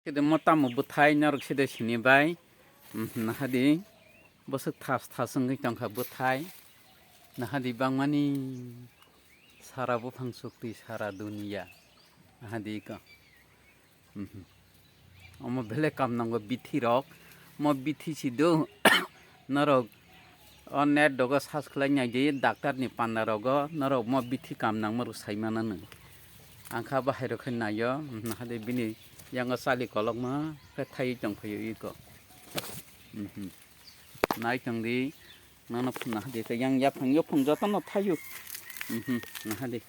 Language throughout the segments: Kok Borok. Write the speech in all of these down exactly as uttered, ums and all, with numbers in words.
Side mo tamo bwthai norok side sini bai. Nahadi bwswk thas thas wngwi tongkha bwthai. Nahadi bangmani sara buphang sukti sara duniya. Nahadi ko. Omo belai kam nango bithi rok. Mo bithi si do. Norok o net dogo search khlai nai di, doctor ni panda rogo norok mo bithi kam nangma rok sai mana nung. Ang kha bahai rok khe naio, nahadi bini yango chali kolokma khe thaiwi tong phaio iko. Nai tong di, nono phunna hadi khe yang yaphang yaphang jotono thaio. Nahadi.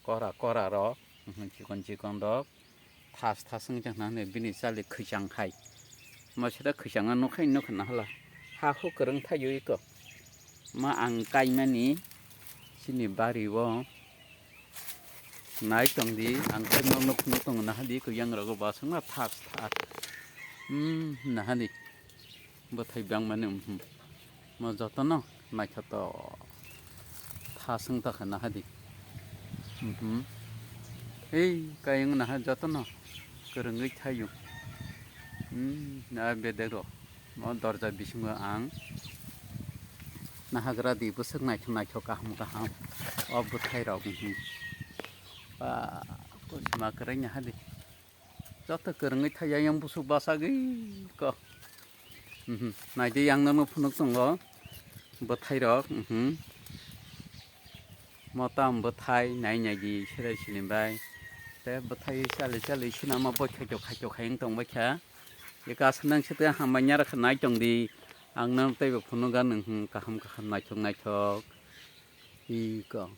Kora kora rok, chikon chikon rok, thas thas wngwi tongkha hwnwi bini chali khwichang hai. Masira khwichang nukha nukha nahala. Ha hu kwrwng thaio iko. Ma ang kaimani chini bari o nai tong di, ang kaima nuk nuk tongo nahadi iko yang rogo basongma thas thas. Nahadi. Bwthai bangmani, mo jotono naithotok thas wng tongkha nahadi. Hei kayung naha jotono kwrwngwi thaio. Na bedek rok mo dorja bisingo ang nahagra di bwswk naithok naithok kaham kaham o bwthai rok. Ba kochima kwrwng nahadi. Joto kwrwngwi thaiya yang busuk bwsagwi ko. Naidi yang nono phunuk tongo bwthai rok. Motam bwthai nai nai di serai sini bai. Te bwthai chali chali sinama boi khaito khaito khai wng tong baikha. Eka aswk nang site hambai nyara kha nai tong di. Ang nang teibo phunuk ga nung kaham kaham naithok naithok. Iko.